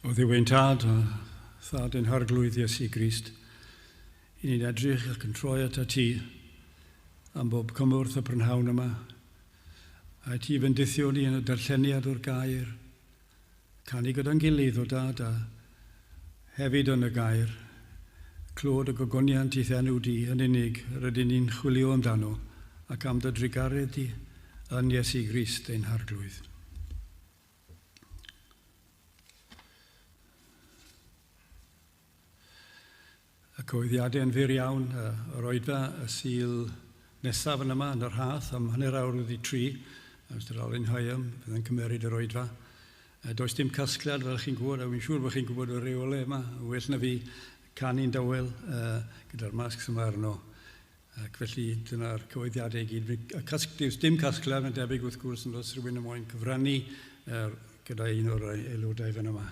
O Dduw ein Tad, a Thad ein Harglwydd Iesu Grist, i ni'n edrych ac yn troi at ti am bob cymorth y prynhawn yma, a ti fendithio ni yn y darlleniad o'r gair, canu gyda'n gilydd o Dad a hefyd yn y gair, clod y gogoniant i'th enw di yn unig rydyn ni'n chwilio amdano ac am dy drugaredd di yn Iesu Grist ein Harglwydd. Y cyhoeddiadau yn fyr iawn, yr oedfa y Sul nesaf yn yma yn yr Rhath am 3:30, a Mister Alun Hyam fydd yn cymeryd yr oedfa. Does dim casgliad fel chi'n gwybod, a wy'n siŵr bod chi'n gwybod y reolau yma, yn well na fi, canu'n dawel gyda'r masks yma arno. Ac felly dyna'r cyhoeddiadau i gyd. Y casg, does dim casgliad, mae'n debyg wrth gwrs, ond os rhywun yn moyn cyfrannu gyda un o'r aelodau fan yma.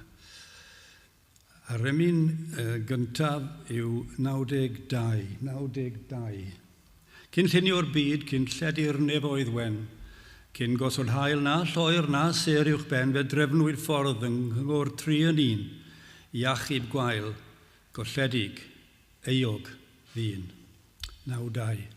A'r emyn gyntaf yw 92. 92. Cyn llunio'r byd, cyn lledu'r nefoedd wen, cyn gosod haul na lloer na sêr uwch ben, fe drefnwyd ffordd yng nghyngor tri yn un i achub gwael, golledig, euog ddyn. 92.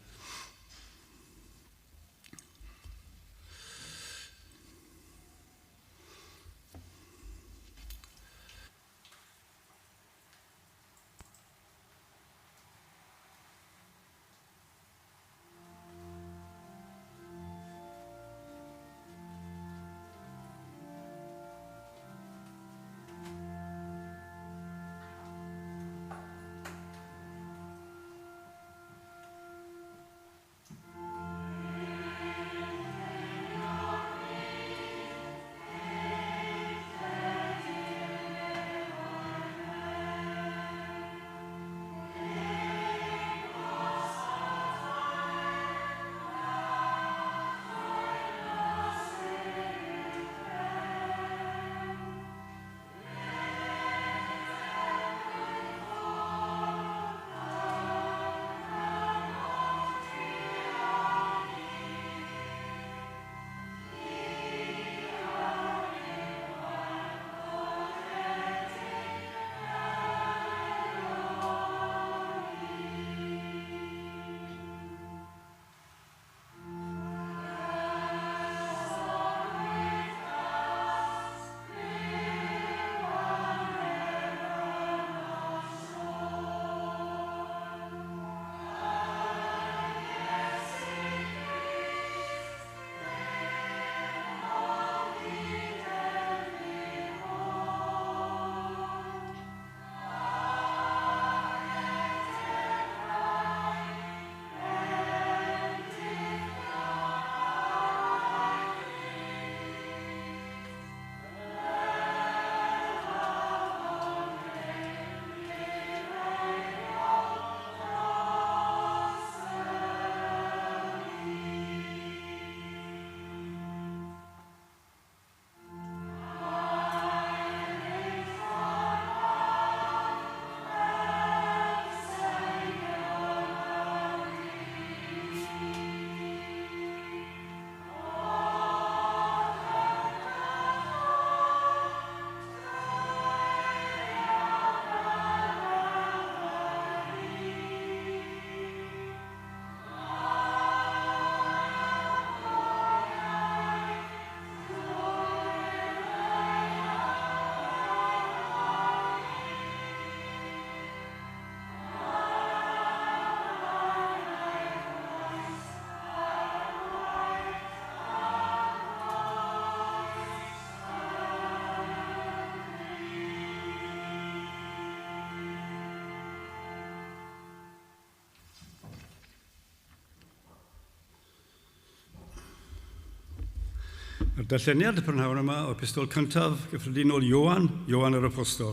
Mae'r darlleniad y prynhawn yma o epistol cyntaf gyffredinol Ioan, Ioan yr Apostol.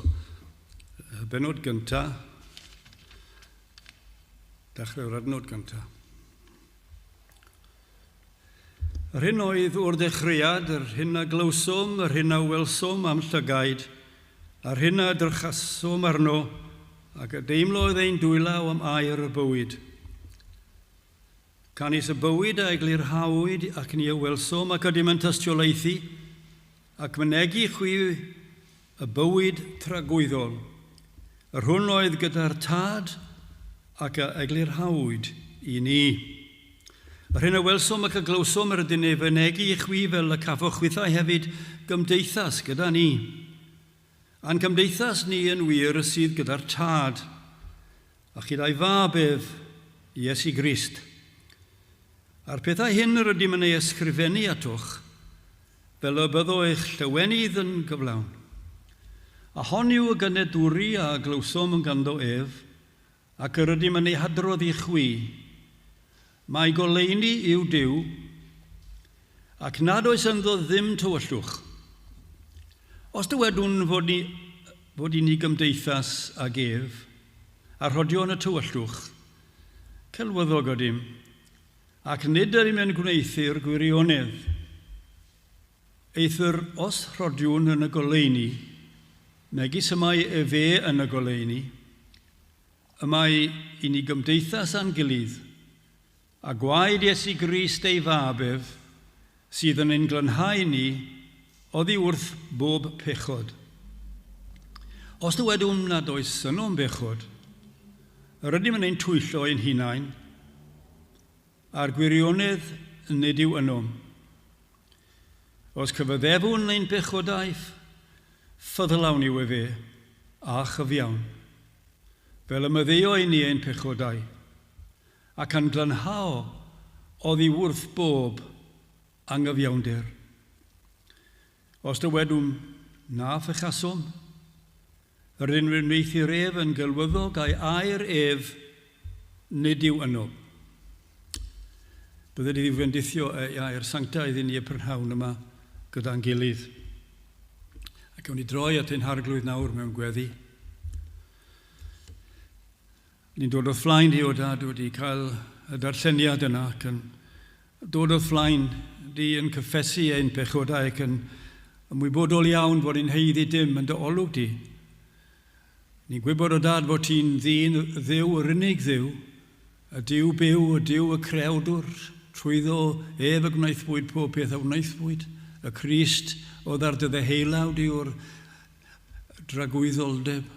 Y benod gyntaf, dechrau o'r adnod gyntaf. Yr hyn oedd o'r dechreuad, yr hyn a glywsom, yr hyn a welsom am llygaid, a'r hyn a drychasom arno, ac a deimlodd ein dwylaw am air y bywyd. Canys y bywyd a eglurhawyd ac ni a welsom ac ydym yn tystiolaethu, ac mynegi chwi y bywyd tragwyddol, yr hwn oedd gyda'r Tad ac a eglurhawyd i ni. Yr hyn a welsom ac a glywsom yr ydyn ei fynegi i chwi fel y cafoch chwithau hefyd gymdeithas gyda ni. A'n cymdeithas ni yn wir sydd gyda'r Tad, a chyda'i Fab ef, Iesu Grist. A'r pethau hyn yr ydym yn ei ysgrifennu atoch, fel y byddo eich llawenydd yn gyflawn. A hon yw y gynedwri a glywsom yn ganddo ef, ac yr ydym yn ei hadrodd i chwi. Mae goleuni yw Duw, ac nad oes ynddo ddim tywyllwch. Os dywedwn fod, ni, fod i ni gymdeithas ag ef, a rhodio yn y tywyllwch, celwyddog ydym, ac nid ydym yn gwneuthur gwirionedd. Eithr os rhodiwn yn y goleuni, megis y mae efe yn y goleuni, y mae i ni gymdeithas â'n gilydd, a gwaed Iesu Grist ei Fab ef, sydd yn ein glanhau ni oddi wrth bob pechod. Os dywedwn nad oes ynom bechod, yr ydym yn ein twyllo ein hunain, a'r gwirionedd nid yw ynom. Os cyfaddefwn ein pechodaeth, ffyddlawn yw efe, a chyfiawn, fel y myddeo i ni ein pechodau, ac a'n glanhao oddi wrth bob angyfiawnder. Os dywedwn na phechasom, yr un wneuthur ef yn gelwyddog a'i air ef nid yw yno. Bydded iddi fendithio ei air sanctaidd i ni y prynhawn yma gyda'n gilydd. Ac awn ni droi at ein Harglwydd nawr mewn gweddi. Ni'n dod o'th flaen di, o Dad, wedi cael y darlleniad yna ac yn dod o'th flaen di yn cyffesu ein pechodau ac yn ymwybodol iawn fod ni'n haeddu dim yn dy olwg di. Ni'n gwybod, o Dad, fod ti'n ddyn Dduw, yr unig Dduw, y Duw byw, y Duw y creawdwr, trwyddo ef y gwnaethpwyd pob peth a wnaethpwyd, y Crist oedd ar dy ddeheulaw di o'r dragwyddoldeb.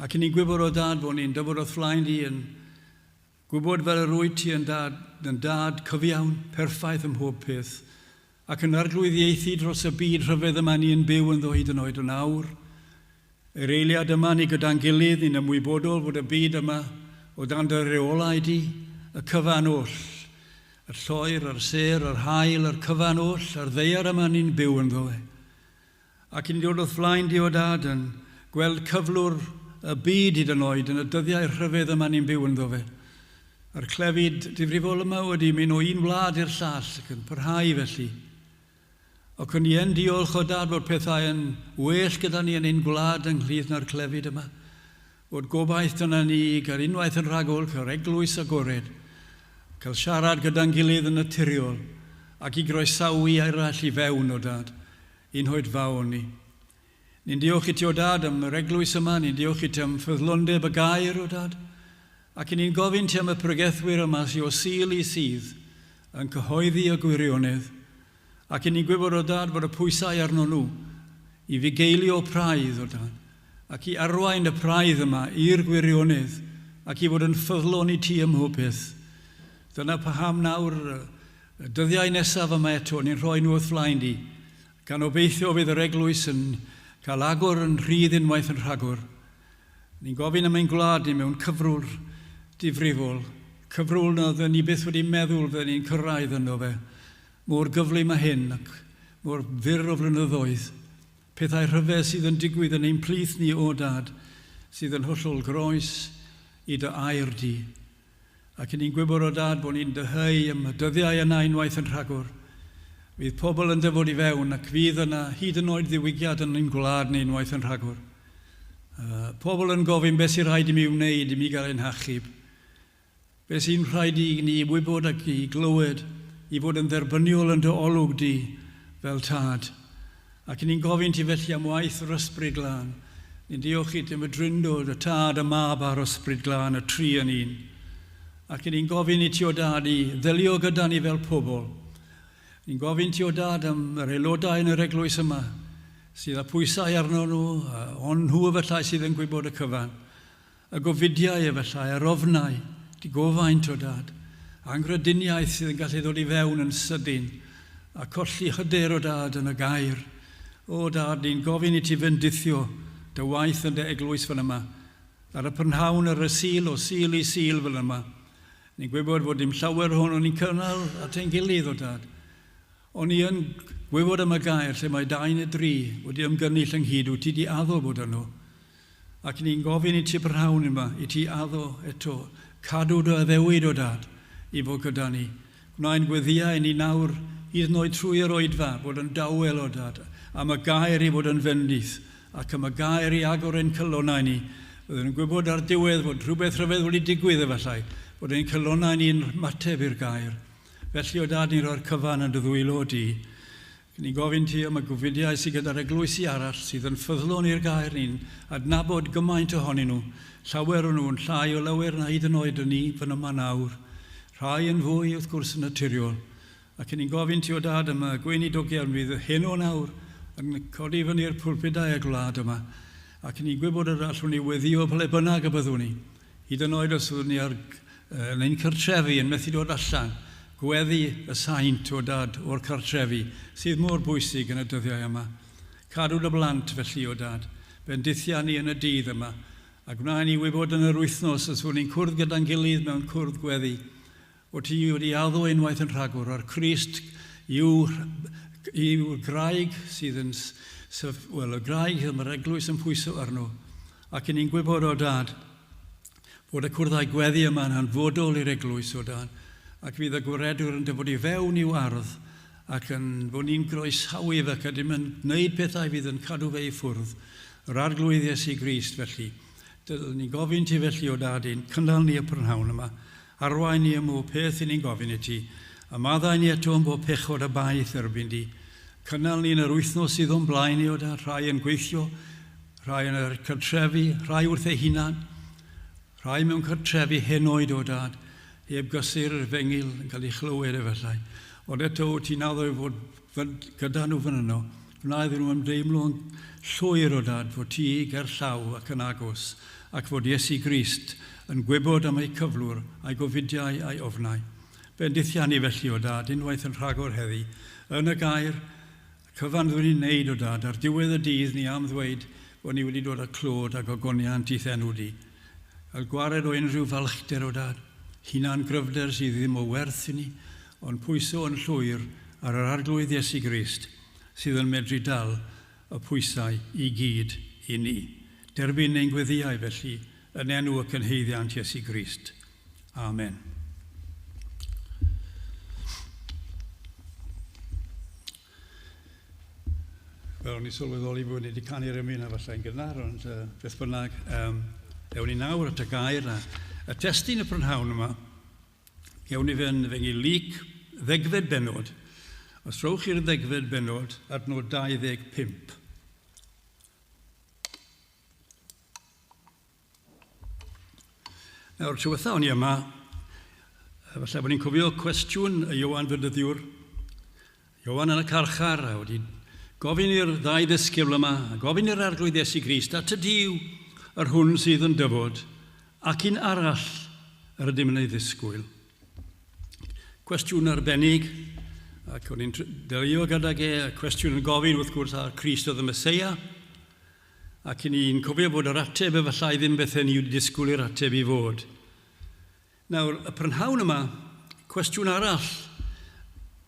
Ac ni'n gwybod, o Dad, bod ni'n dyfod o'th flaen di yn gwybod fel yr wyt ti yn dad, yn dad cyfiawn, perffaith ym mhob peth, ac yn arglwyddiaethu dros y byd rhyfedd yma ni yn byw ynddo hyd yn oed yn awr. Yr eiliad yma ni gyda'n gilydd, ni'n ymwybodol fod y byd yma o dan dy reolau di, y cyfan oll, y lloer, yr sêr, yr haul, yr cyfan oll, yr ddaear yma ni'n byw ynddo fe. Ac ni'n dod o'th flaen di, o Dad, yn gweld cyflwr y byd hyd yn oed yn y dyddiau rhyfedd yma ni'n byw ynddo fe. A'r clefyd difrifol yma wedi mynd o un wlad i'r llall ac yn parhau felly. Ac o'n i yn diolch, o Dad, fod pethau yn well gyda ni yn ein gwlad ynghylch na'r clefyd yma. Fod gobaith dyna ni gael unwaith yn rhagor, cael eglwys agored, cael siarad gyda'n gilydd yn naturiol ac i groesawu eraill i fewn, o Dad, i'n hoedfaon ni. Ni'n diolch i ti, o Dad, am yr eglwys yma, ni'n diolch i ti am ffyddlondeb y gair, o Dad, ac i ni'n gofyn ti am y pregethwyr yma sydd o Sul i Sul yn cyhoeddi y gwirionedd, ac i ni'n gwybod, o Dad, fod y pwysau arno nhw i fugeilio praidd, o Dad, ac i arwain y praidd yma i'r gwirionedd, ac i fod yn ffyddlon i ti ym mhob peth. Dyna paham nawr, y dyddiau nesaf yma eto, ni'n rhoi nhw wrth flaen di, gan obeithio fydd yr eglwys yn cael agor yn rhydd unwaith yn rhagor. Ni'n gofyn am ein gwlad ni mewn cyfrwr difrifol, cyfrwr na oedden ni byth wedi meddwl fydden ni'n cyrraedd yno fe, mor gyflym â hyn ac mor fyr o flynyddoedd. Pethau rhyfedd sydd yn digwydd yn ein plith ni, o Dad, sydd yn hollol groes i dy air di. Ac ni'n gwybod, o Dad, bod ni'n dyheu am y dyddiau yna unwaith yn rhagor. Fydd pobl yn dyfod i fewn ac fydd yna hyd yn oed ddiwygiad yn ein gwlad ni unwaith yn rhagor. Pobl yn gofyn beth sy'n rhaid i mi wneud i mi gael ein hachub. Beth sy'n rhaid i ni wybod ac i glywed i fod yn dderbyniol yn dy olwg di fel Tad. Ac ni'n gofyn ti felly am waith yr Ysbryd Glân. Ni'n diolch i ti am y Drindod, y Tad, y Mab a'r Ysbryd Glân, y tri yn un. Ac ni'n gofyn i ti, o Dad, i ddelio gyda ni fel pobl. Ni'n gofyn ti, o Dad, am yr aelodau yn yr eglwys yma. sydd â pwysau arno nhw, ond nhw efallai sydd yn gwybod y cyfan. Y gofidiau efallai, yr ofnau, digofaint o dad, anghrediniaeth sydd yn gallu ddod i fewn yn sydyn, a colli hyder o dad yn y gair. O dad, ni'n gofyn i ti fendithio dy waith yn dy eglwys fan yma, ar y prynhawn ar y Sul o Sul i Sul fel yma. Ni'n gwybod fod dim llawer ohono ni'n cynnal at ein gilydd o dad. O'n i yn gwybod am y gair lle mae dau neu dri wedi ymgynnull ynghyd, wyt ti di addo bod yno. Ac ni'n gofyn i ti prynhawn yma, i ti addo eto, cadw dy addewid o dad, i fod gyda ni. Gwnaen gweddïau ni nawr, hyd yn oed trwy yr oedfa, bod yn dawel o dad, am y gair i fod yn fendith, ac am y gair i agor ein calonnau ni. Byddwn yn gwybod ar diwedd fod rhywbeth rhyfedd wedi digwydd efallai, bod ein calonnau ni'n ymateb i'r gair. Felly, o Dad, ni'n rhoi'r cyfan yn dy ddwylo di. Ni'n gofyn ti am y gofidiau sydd gyda'r eglwysi arall sydd yn ffyddlon i'r gair, ni'n adnabod gymaint ohonyn nhw, llawer o nhw'n llai o lawer na hyd yn oed y ni fan yma nawr, rhai yn fwy wrth gwrs yn naturiol. Ac ni'n gofyn ti o Dad am y gweinidogion fydd heno nawr yn codi fyny'r pulpudau y gwlad yma, ac ni'n gwybod yr allwn ni weddio ble bynnag y byddwn ni. Hyd yn oed os fyddwn ni ar, yn ein cartrefi yn methu dod allan, gweddi y saint o dad o'r cartrefi sydd mor bwysig yn y dyddiau yma. Cadw dy blant felly o dad, bendithia ni yn y dydd yma, a gwna i ni wybod yn yr wythnos os fyddwn ni'n cwrdd gyda'n gilydd mewn cwrdd gweddi, o ti wedi addo unwaith yn rhagor, a'r Crist yw'r yw graig sydd yn, wel, y graig y mae'r eglwys yn pwyso arno. Ac i ni'n gwybod o dad, fod y cwrddau gweddi yma'n hanfodol i'r eglwys o dad, ac fydd y gwaredwr yn dyfod i fewn i'w ardd, ac yn fod ni'n groesawu fe ac ydym yn gwneud pethau fydd yn cadw fe i ffwrdd. Yr Arglwydd Iesu Grist felly. Dylwn ni gofyn ti felly o dad i'n cynnal ni y prynhawn yma, arwain ni ym mhob peth i ni'n gofyn i ti, a maddau ni eto am bob pechod a baith erbyn di. Cynnal ni yn yr wythnos sydd o'n blaen ni o dad, rhai yn gweithio, rhai yn yr cartrefi, rhai wrth eu hunan, rhai mewn cartrefi henoed o dad, heb gysur yr efengyl yn cael ei chlywed efallai. Ond eto wyt ti'n addo i fod gyda nhw fan yno. Gwna iddyn nhw ymdeimlo yn llwyr o dad fod ti ger llaw ac yn agos, ac fod Iesu Grist yn gwybod am eu cyflwr a'i gofidiau a'i ofnau. Bendithia ni felly o dad unwaith yn rhagor heddi, yn y gair, Y cyfan ddwn i'n neud o dad, ar diwedd y dydd ni am ddweud bod ni wedi dod â clod a gogoniant i'th enw di. Cael gwared o unrhyw falchder o dad, hunan gryfder sydd ddim o werth i ni, ond pwyso yn llwyr ar yr Arglwydd Iesu Grist sydd yn medru dal y pwysau i gyd i ni. Derbyn ein gweddïau felly yn enw y cynhaeddiant Iesu Grist. Amen. Wel, o'n i sylweddoli bod ni wedi canu'r emyn a falle yn gynnar, ond beth bynnag, ewn ni nawr at y gair a y testun y prynhawn yma, ewn ni fe'n fengi Luc, ddegfed bennod. Os rhowch chi'r ddegfed bennod, adnod 25. Nawr, tro diwetha o'n i yma, falle bod ni'n cofio cwestiwn y Ioan Fedyddiwr. Ioan yn y carchar, a wedi gofyn i'r ddau ddisgybl yma, a gofyn i'r Arglwydd Iesu Grist, a tydi yw yr hwn sydd yn dyfod, ac un arall yr ydym yn ei ddisgwyl. Cwestiwn arbennig, ac o'n i'n delio gydag e, y cwestiwn yn gofyn wrth gwrs ar Crist oedd y Meseia, Ac i ni'n cofio bod yr ateb efallai ddim bethau ni wedi disgwyl i'r ateb i fod. Nawr, y prynhawn yma, cwestiwn arall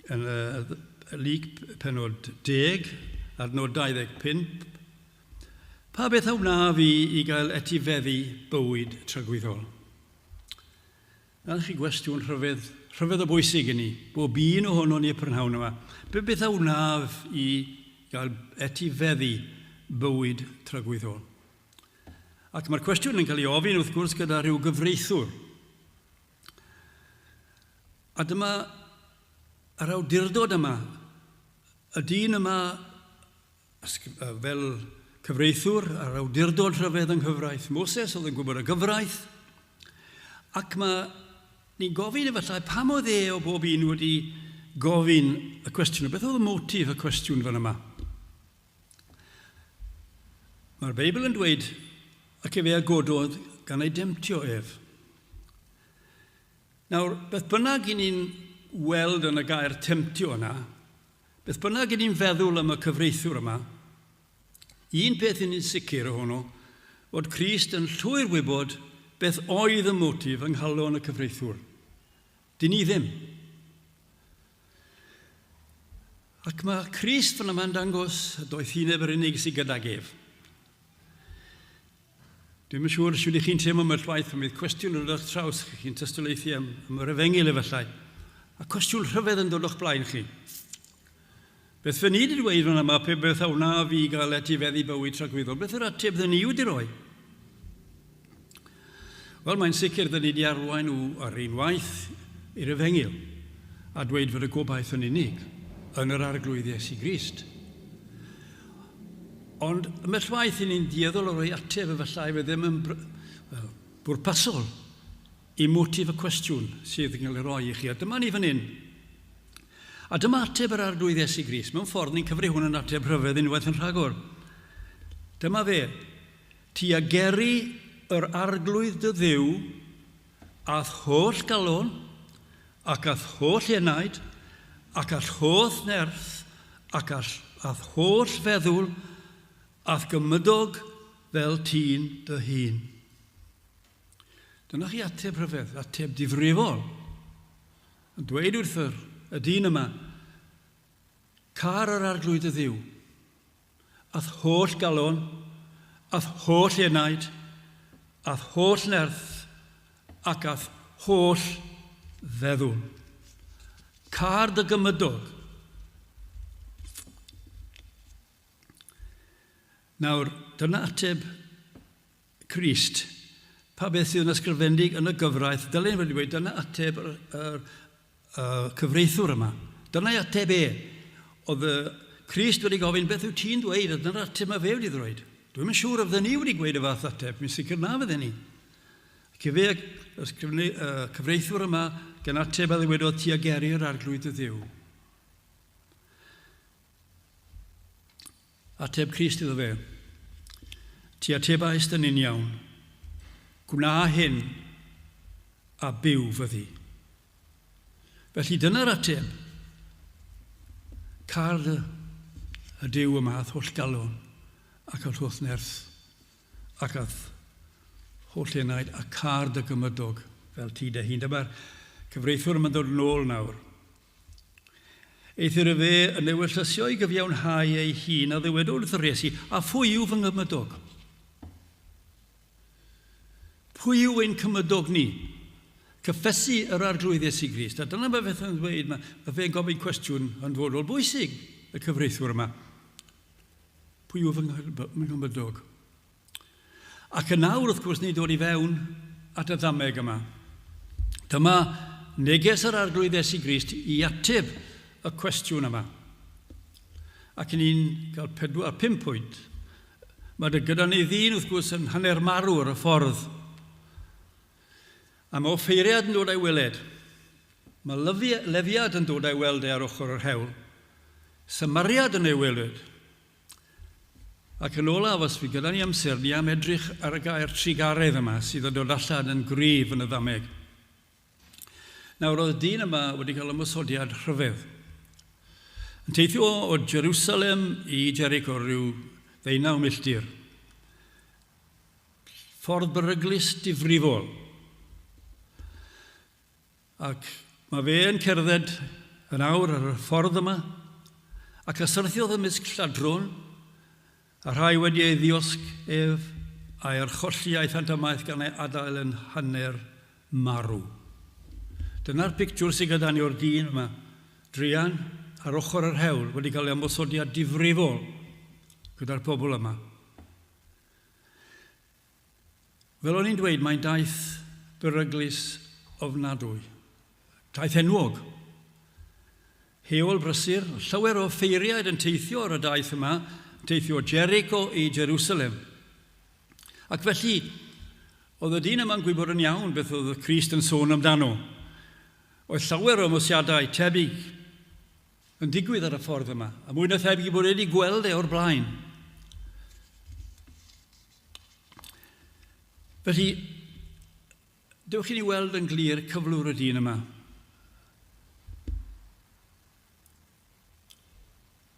yn y Luc penod 10, adnod 25. Pa beth a wnaf i i gael etifeddu bywyd tragwyddol? Dyna chi gwestiwn rhyfedd, rhyfedd o bwysig i ni, bob un ohono ni y prynhawn yma. Be beth a wnaf i gael etifeddu bywyd tragwyddol? Ac mae'r cwestiwn yn cael ei ofyn wrth gwrs gyda rhyw gyfreithiwr. A dyma yr awdurdod yma, y dyn yma fel cyfreithiwr a'r awdurdod rhyfedd yng nghyfraith Moses, oedd yn gwybod y gyfraith. Ac mae ni'n gofyn efallai pam oedd e o bob un wedi gofyn y cwestiwn. Beth oedd y motif y cwestiwn fan yma? Mae'r Beibl yn dweud, ac efe a gododd gan ei demtio ef. Nawr, beth bynnag i ni'n weld yn y gair temtio yna, beth bynnag i ni'n feddwl am y cyfreithiwr yma, un peth i ni'n sicr ohono, fod Crist yn llwyr wybod beth oedd y motif yng nghalon y cyfreithiwr. Dyn ni ddim. Ac mae Crist fan yma'n dangos y doethineb yr unig sydd gydag ef. Dwi'm yn siŵr shwd 'ych chi'n teimlo am y llwaith pan fydd cwestiwn yn dod o'ch traws chi, chi'n tystiolaethu am, am yr efengyl efallai, a cwestiwn rhyfedd yn dod o'ch blaen chi. Beth fy ni wedi dweud fan yma, pe beth a wna fi gael etifeddu bywyd tragwyddol, beth yw'r ateb ddyn ni wedi rhoi? Wel, mae'n sicr ddyn ni wedi arwain nhw ar un waith i'r efengyl, a dweud fod y gobaith yn unig yn yr Arglwydd Iesu Grist. Ond ymhell waith i ni'n dueddol o roi ateb efallai fe ddim yn well, bwrpasol i motif y cwestiwn sydd yn cael ei roi i chi. A dyma ni fan hyn. A dyma ateb yr Arglwydd Iesu Grist. Mewn ffordd, ni'n cyfri hwn yn ateb rhyfedd unwaith yn rhagor. Dyma fe. Ti a geri yr Arglwydd dy Dduw a'th holl galon, ac a'th holl enaid, ac a'th holl nerth, ac a'th holl feddwl, a'th gymydog fel ti'n dy hun. Dyna chi ateb rhyfedd, ateb difrifol. Yn dweud wrth yr, y dyn yma, car yr Arglwydd y Dduw, a'th holl galon, a'th holl enaid, a'th holl nerth, ac a'th holl feddwl. Car dy gymydog. Nawr, dyna ateb Crist. Pa beth sydd yn ysgrifendig yn y gyfraith, dylen wedi dweud, dyna ateb yr, yr, y cyfreithiwr yma. Dyna'i ateb e. Oedd y Crist wedi gofyn, beth yw ti'n dweud? A dyna'r ateb mae fe wedi ddweud. Dwi'm yn siŵr a fydden ni wedi gweud y fath ateb, mi'n sicr na fydden ni. Ac efe, y cyfreithiwr yma, gan ateb a ddywedodd, ti a geri yr Arglwydd dy Dduw. Ateb Crist iddo fe, Ti atebaist yn uniawn, gwna hyn a byw fyddi. Felly dyna'r ateb. Car y, y Duw yma a'th holl galon ac a'th holl nerth ac a'th holl enaid a car dy gymydog fel ti dy hun. Dyma'r cyfreithiwr yma'n dod yn ôl nawr. Eithr y fe yn ewyllysio i gyfiawnhau ei hun a ddywedodd wrth yr Iesu, A phwy yw fy nghymydog? Pwy yw ein cymydog ni? Cyffesu yr Arglwydd Iesu Grist. A dyna mae beth yn dweud, mae, mae fe'n gofyn cwestiwn yn fodol bwysig, y cyfreithiwr yma. Pwy yw fy nghymydog? Ac yn awr, wrth gwrs, ni'n dod i fewn at y ddameg yma. Dyma neges yr Arglwydd Iesu Grist i ateb y cwestiwn yma. Ac ni'n cael pedwar, pum pwynt. Mae dy gyda ni ddyn, wrth gwrs, yn hanner marw ar y ffordd. A mae offeiriad yn dod a'i weled. Mae lefiad yn dod a'i weld e ar ochr yr hewl. Samariad yn ei weled. Ac yn olaf, os fydd gyda ni amser, ni am edrych ar y gair trugaredd yma sydd yn dod allan yn gryf yn y ddameg. Nawr, oedd y dyn yma wedi cael ymosodiad rhyfedd. Yn teithio o Jerusalem i Jericho rhyw ddeunaw milltir. Ffordd beryglus difrifol. Ac mae fe yn cerdded yn awr ar y ffordd yma, ac a syrthiodd ymysg lladron, a rhai wedi ei ddiosg ef, a'i archolli aethant ymaith gan ei adael yn hanner marw. Dyna'r pictiwr sydd gyda ni o'r dyn yma, druan, ar ochr yr hewl, wedi cael ei ymosodiad difrifol gyda'r pobl yma. Fel o'n i'n dweud, mae'n daith beryglus ofnadwy. Taith enwog. Heol brysur, llawer o ffeiriaid yn teithio ar y daith yma, yn teithio o Jericho i Jerusalem. Ac felly, oedd y dyn yma'n gwybod yn iawn beth oedd y Crist yn sôn amdano. Oedd llawer o ymosiadau tebyg yn digwydd ar y ffordd yma, a mwy na thebyg i bod wedi gweld e o'r blaen. Felly, dewch i ni weld yn glir cyflwr y dyn yma.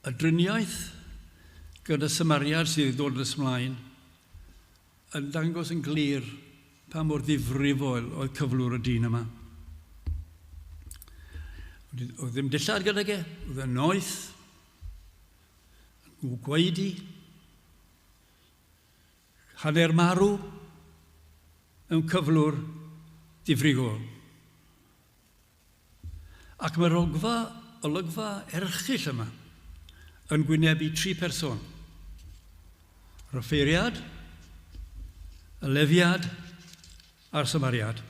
Y driniaeth gyda Samariad sydd wedi dod yn ymlaen yn dangos yn glir pa mor ddifrifol oedd cyflwr y dyn yma. Oedd ddim dillad gydag e, oedd yn noeth, yn gwaedu, hanner marw, mewn cyflwr difrifol. Ac mae'r olygfa, olygfa erchyll yma yn gwynebu tri person. Yr offeiriad, y lefiad a'r Samariad.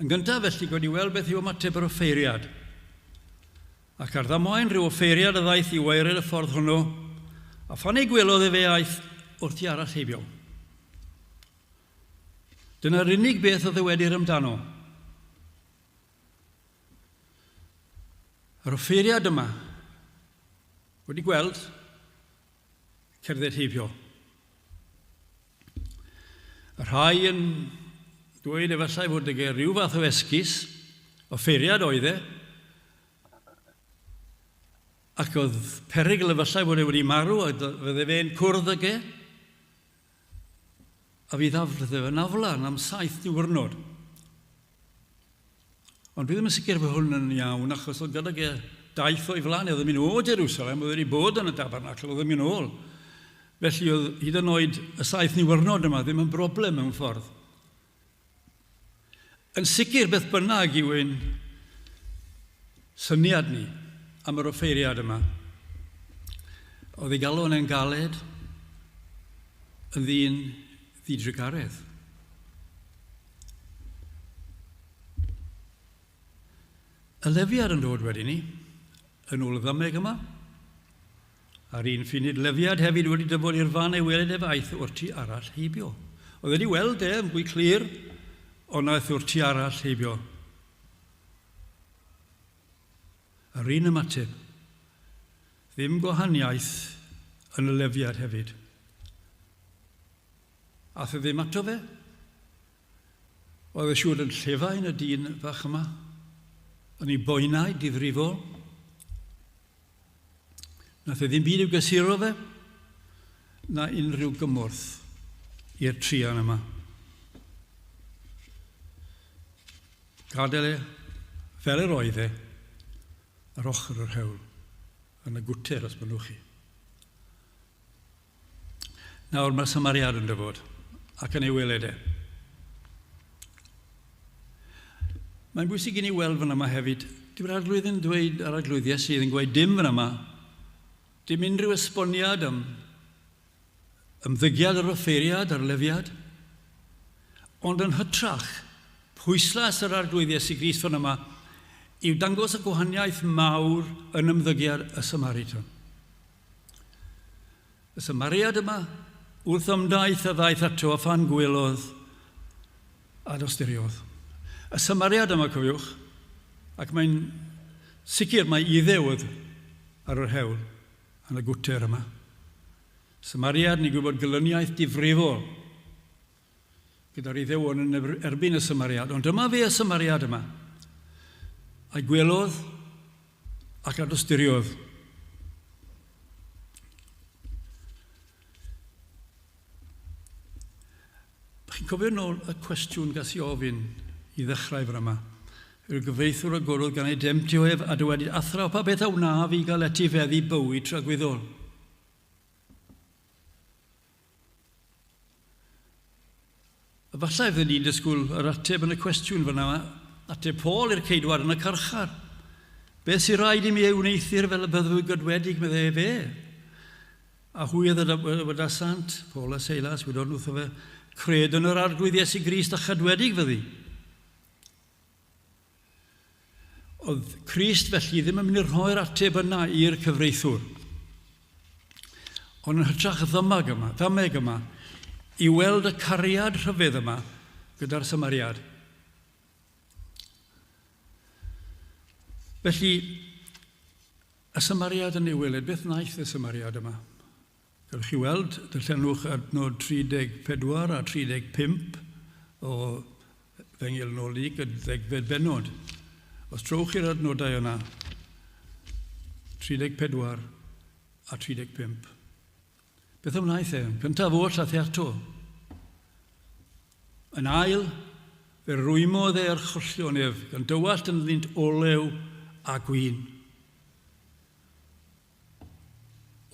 Yn gyntaf, felly, gwedi weld beth yw ymateb yr offeiriad. Ac ar ddamwain rhyw offeiriad a ddaeth i waered y ffordd hwnnw, a phan ei gwelodd efe aeth wrth i arall heibio. Dyna'r unig beth a ddywedir amdano. Yr offeiriad yma wedi gweld cerdded heibio. Y rhai yn dweud efallai fod ag e rhyw fath o esgus, offeiriad oedd e, ac oedd perygl efallai fod e wedi marw a fydde fe'n cwrdd ag e. A fydd afledd yn aflan am saith diwrnod. Ond dwi ddim yn sicr fod hwn yn iawn, achos oedd gydag e daith o'i flaen, oedd yn mynd o Jerusalem, oedd wedi bod yn y tabernacl, oedd yn mynd ôl. Felly oedd hyd yn oed y saith niwrnod yma ddim yn broblem mewn ffordd. Yn sicr beth bynnag yw ein syniad ni am yr offeiriad yma, oedd ei galon e'n galed, yn ddyn ddidrugaredd. Y lefiad yn dod wedyn ni, yn ôl y ddameg yma, a'r un ffunud lefiad hefyd wedi dyfod i'r fan ei weled ef aeth o'r tu arall heibio. Oedd wedi weld e yn fwy clir, ond aeth o'r tu arall heibio. Yr un ymateb. Ddim gwahaniaeth yn y lefiad hefyd. Ath e ddim ato fe. Oedd e siŵr yn llefain y dyn fach yma, yn ei boenau difrifol. Nath e ddim byd i'w gysuro fe, na unrhyw gymorth i'r trian yma. Gadael e fel yr oedd e ar ochr yr hewl, yn y gwter os bynnwch chi. Nawr mae'r Samariad yn dyfod ac yn ei weled e. Mae'n bwysig i ni weld fan yma hefyd, dyw'r arglwydd yn dweud, yr arglwydd Iesu yn gweud dim fan yma, dim unrhyw esboniad am ymddygiad yr offeiriad a'r lefiad, ond yn hytrach, pwyslais yr arglwydd Iesu Grist fan yma yw dangos y gwahaniaeth mawr yn ymddygiad y Samaritan. Y Samariad yma, wrth ymdaith a ddaeth ato a phan gwelodd a dosturiodd. Y Samariad yma, cofiwch, ac mae'n sicr mai Iddew oedd ar yr hewl yn y gwter yma. Samariad, ni'n gwybod gelyniaeth difrifol gyda'r Iddewon yn erbyn y Samariad. Ond dyma fe y Samariad yma. A'i gwelodd ac a dosturiodd. Chi'n cofio nôl y cwestiwn gas i ofyn i ddechrau fan yma? Yr gyfreithiwr a gorodd gan ei demtio ef a dywedyd, Athraw, pa beth a wnaf i gael etifeddu bywyd tragwyddol? Efallai fydden ni'n disgwyl yr ateb yn y cwestiwn fyna, ateb Paul i'r ceidwad yn y carchar. Beth sy'n rhaid i mi ei wneuthur fel y byddwy godwedig, meddai efe. A hwy a ddywedasant, Paul a Seilas, wedon wrtho fe, cred yn yr Arglwydd Iesu Grist a chadwedig fyddi. Oedd Crist felly ddim yn mynd i rhoi'r ateb yna i'r cyfreithiwr. Ond yn hytrach ddymag yma, ddameg yma, i weld y cariad rhyfedd yma gyda'r Samariad. Felly, y Samariad yn ei weled, beth wnaeth y Samariad yma? Gallwch chi weld, darllenwch adnod 34 a 35 o Efengyl yn ôl Luc, y ddegfed bennod. Os trowch chi'r adnodau yna, 34 a 35. Beth a wnaeth e? Cyntaf oll aeth e ato. Yn ail, fe rwymodd e archollion ef, gan dywallt ynddynt olew a gwin.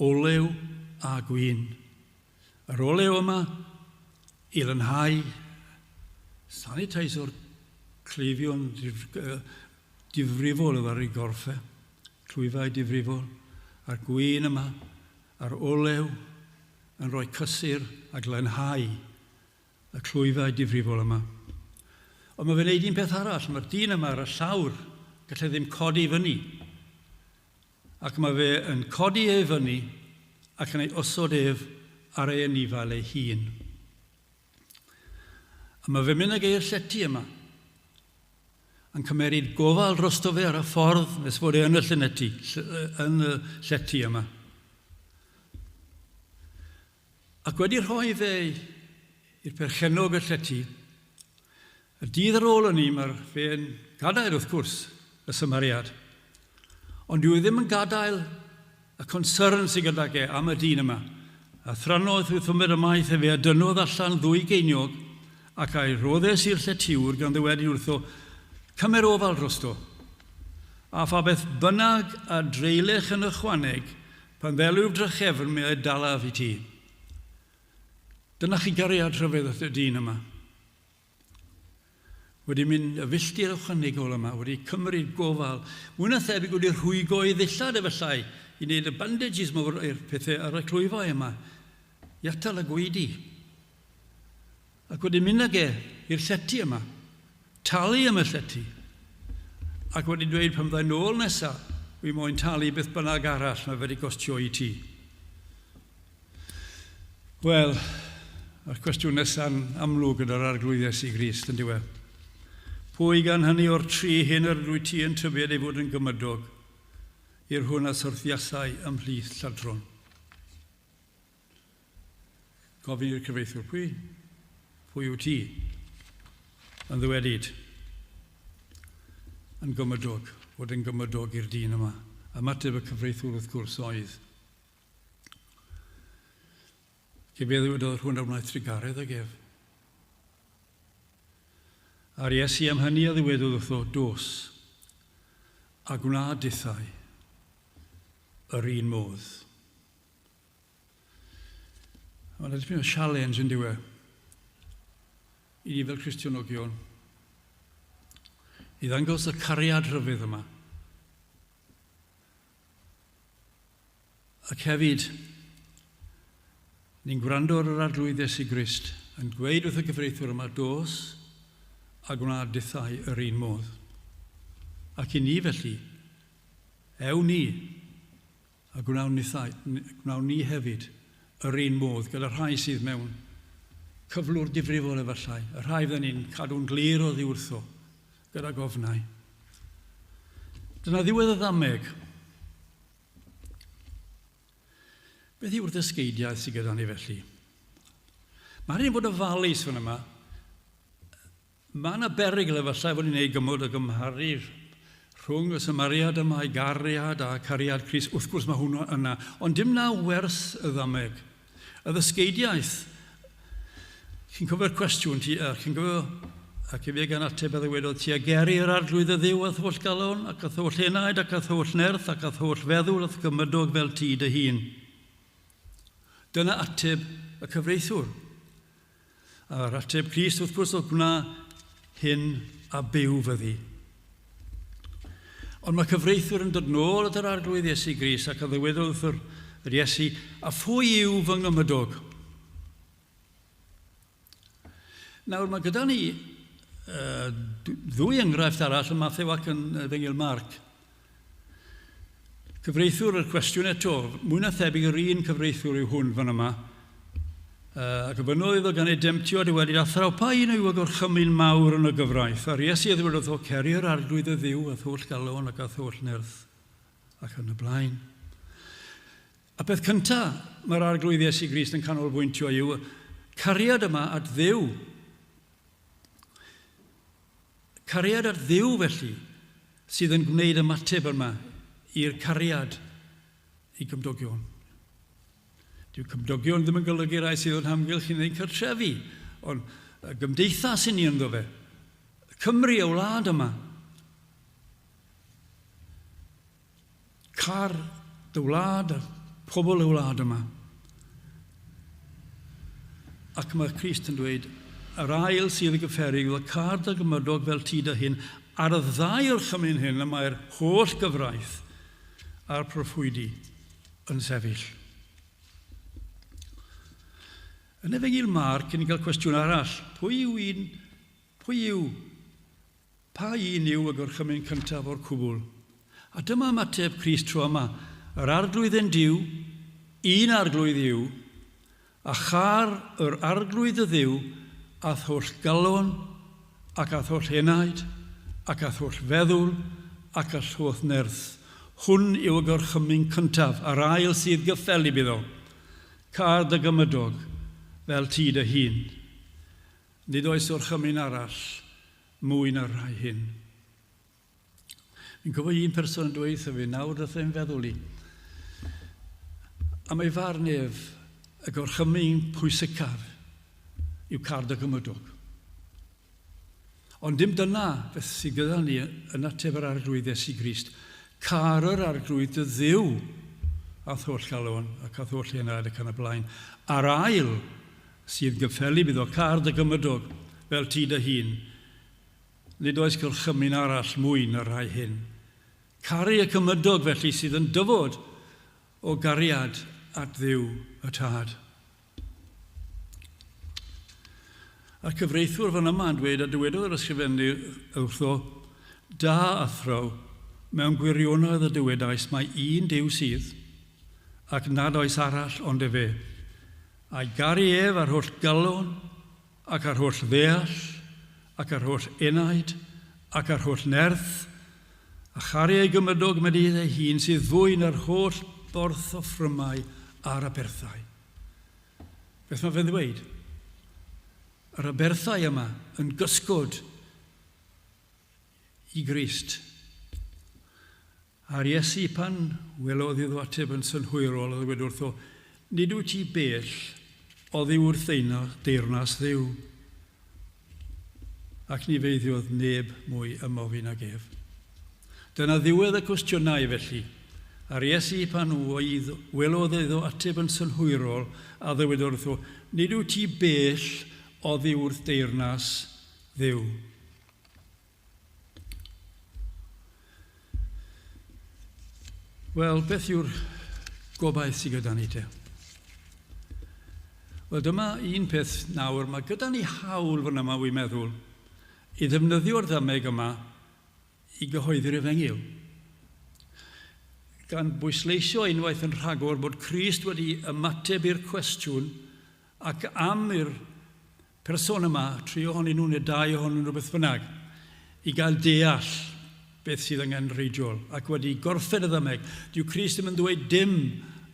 Olew a gwin. Yr olew yma i lanhau, sanitiso'r cleifion difrifol oedd ar ei gorff e, clwyfau difrifol, a'r gwin yma, a'r olew yn rhoi cysur a glanhau y clwyfau difrifol yma. Ond mae fe'n neud un peth arall, mae'r dyn yma ar y llawr, gallai ddim codi fyny. Ac mae fe yn codi e fyny ac yn ei osod ef ar ei anifail ei hun. A mae fe'n mynd ag e i'r llety yma, yn cymeryd gofal drosto fe ar y ffordd nes fod e yn y lleneti, yn y llety yma. Ac wedi rhoi fe i'r perchennog y llety, y dydd ar ôl hynny mae'r fe'n gadael wrth gwrs y Samariad. Ond dyw e ddim yn gadael y concern sydd gydag e am y dyn yma. A thrannodd wrth ymyr ymaith efe a dynnodd allan ddwy geiniog ac a'i rhoddes i'r lletywr gan ddywedyd wrtho, Cymer ofal drosto. A pha beth bynnag a dreulech yn ychwaneg, pan ddelwf drachefn mi a'i dalaf i ti. Dyna chi gariad rhyfedd at y dyn yma. Wedi mynd y filltir ychwanegol yma, wedi cymryd gofal, mwy na thebyg wedi rhwygo ei ddillad efallai i wneud y bandages mawr i'r pethau ar y clwyfau yma, i atal y gwaedu. Ac wedi mynd ag e i'r llety yma, talu am y llety, ac wedi dweud pan fyddai nôl nesa, wi moyn talu beth bynnag arall mae wedi gostio i ti. Wel, a'r cwestiwn nesa'n amlwg gyda'r Arglwydd Iesu Grist, yn diwedd. Pwy gan hynny o'r tri hyn yr ydwyt ti yn tybied ei fod yn gymydog i'r hwn a syrthiasai ymhlith lladron? Gofyn i'r cyfreithiwr, pwy? Pwy yw ti? Yn ddywedyd, yn gymydog, fod yn gymydog i'r dyn yma. Ymateb y cyfreithiwr wrth gwrs oedd, Fe ddywedodd rhywun a wnaeth trugaredd ag ef. A'r Iesu am hynny a ddywedodd wrtho, Dos, a gwna dithau yr un modd. Mae'n dipyn o challenge yn diwe i ni fel Cristionogion i ddangos y cariad rhyfedd yma. Ac hefyd, ni'n gwrando ar yr Arglwydd Iesu Grist yn dweud wrth y cyfreithiwr yma, dos a gwna dithau yr un modd. Ac i ni felly, ewn ni a gwnawn, nithau, gwnawn ni hefyd yr un modd gyda rhai sydd mewn cyflwr difrifol efallai, y rhai fydden ni'n cadw'n glir oddi wrtho gyda gofnau. Dyna ddiwedd y ddameg. Beth yw'r ddysgeidiaeth sydd gyda ni felly? Mae rhaid i fod ofalus fan yma. Mae yna berygl efallai fod ni'n ei gymod o gymharu rhwng y Samariad yma i gariad a cariad Crist. Wrth gwrs mae hwnnw yna, ond dim na wers y ddameg. Y ddysgeidiaeth. Chi'n cofio'r cwestiwn, ti, uh, chi'n cofio, ac efe gan ateb a ddywedodd, ti a geri yr arglwydd y ddiw a'th holl galon, ac a'th holl enaid, ac a'th holl nerth, ac a'th holl feddwl, a'th gymydog fel ti dy hun. Dyna ateb y cyfreithiwr. A'r ateb Crist, wrth gwrs, oedd gwna hyn a byw fyddi. Ond mae cyfreithwyr yn dod nôl at yr Arglwydd Iesu Grist ac a ddywedodd wrth yr, yr Iesu, a phwy yw fy ngymydog? Nawr, mae gyda ni ddwy enghraifft arall yn Mathew ac yn Efengyl Marc. Cyfreithiwr yr cwestiwn eto, mwy na thebyg yr un cyfreithiwr yw hwn fan yma, ac y gofynnodd iddo gan ei demtio a dywedyd, Athraw, pa un yw y gorchymyn mawr yn y gyfraith? A'r Iesu a ddywedodd wrtho, Ceri yr Arglwydd y Dduw a'th holl galon ac a'th holl nerth, ac yn y blaen. A peth cyntaf mae'r Arglwydd Iesu Grist yn canolbwyntio yw cariad yma at Dduw. Cariad at Dduw felly sydd yn gwneud ymateb yma i'r cariad i gymdogion. Dyw cymdogion ddim yn golygu rai sydd o'n hamgylch yn ein cartrefi, ond y gymdeithas i ni ynddo fe. Cymru, y wlad yma. Car dy wlad a pobl y wlad yma. Ac mae Crist yn dweud, yr ail sydd y gyfferig fel car dy gymydog fel ti dy hun, ar y ddau orchymyn hyn y mae'r holl gyfraith a'r proffwydi yn sefyll. Yn Efengyl Marc, ni'n cael cwestiwn arall. Pwy yw un, pwy yw Pa un yw y gorchymyn cyntaf o'r cwbl? A dyma ymateb Crist tro yma, Yr Arglwydd ein Duw, un Arglwydd yw, a châr yr Arglwydd dy Dduw a'th holl galon, ac a'th holl enaid, ac a'th holl feddwl, ac a'th holl nerth. Hwn yw y gorchymyn cyntaf, a'r ail sydd gyffelyb iddo, Câr dy gymydog fel ti dy hun. Nid oes orchymyn arall mwy na'r rhai hyn. Fi'n cofio un person yn dweud wrtho fi, nawr wrth ein feddwl i, am ei farn ef, y gorchymyn pwysicaf yw car dy gymydog. Ond dim dyna beth sydd gyda ni yn ateb yr Arglwydd Iesu Grist. Car yr Arglwydd dy Dduw a'th holl galon ac a'th holl enaid ac yn y blaen. A'r ail sydd gyffelyb iddo, car dy gymydog fel ti dy hun. Nid oes gorchymyn arall mwy na'r rhai hyn. Caru y cymydog felly sydd yn dyfod o gariad at Dduw y Tad. A'r cyfreithwr fan yma yn dweud, a dywedodd yr ysgrifennydd wrtho, Da, athro, mewn gwirionedd y dywedais mai un Duw sydd, ac nad oes arall ond efe. A'i garu ef â'r holl galon, ac â'r holl ddeall, ac â'r holl enaid, ac â'r holl nerth, a charu ei gymydog meddydd ei hun sydd fwy na'r holl borth offrymau a'r aberthau. Beth mae fe'n ddweud? Yr aberthau yma yn gysgod i Grist. A'r Iesu pan welodd iddo ateb yn synhwyrol a ddywed wrtho, Nid wyt ti bell oddi wrth deyrnas Dduw. Ac ni feiddiodd neb mwy ymofyn ag ef. Dyna ddiwedd y cwestiynau felly. A'r Iesu pan oedd welodd iddo ateb yn synhwyrol a ddywedodd wrtho, Nid wyt ti bell oddi wrth deyrnas Dduw. Wel, beth yw'r gobaith sydd gyda ni te? Wel, dyma un peth nawr, mae gyda ni hawl fan yma, wy'n meddwl, i ddefnyddio'r ddameg yma i gyhoeddi'r efengyl. Gan bwysleisio unwaith yn rhagor bod Crist wedi ymateb i'r cwestiwn ac am i'r person yma, tri ohonyn nhw neu dau ohonyn nhw beth bynnag, i gael deall beth sydd angenrheidiol, ac wedi gorffen y ddameg. Dyw Crist ddim yn dweud dim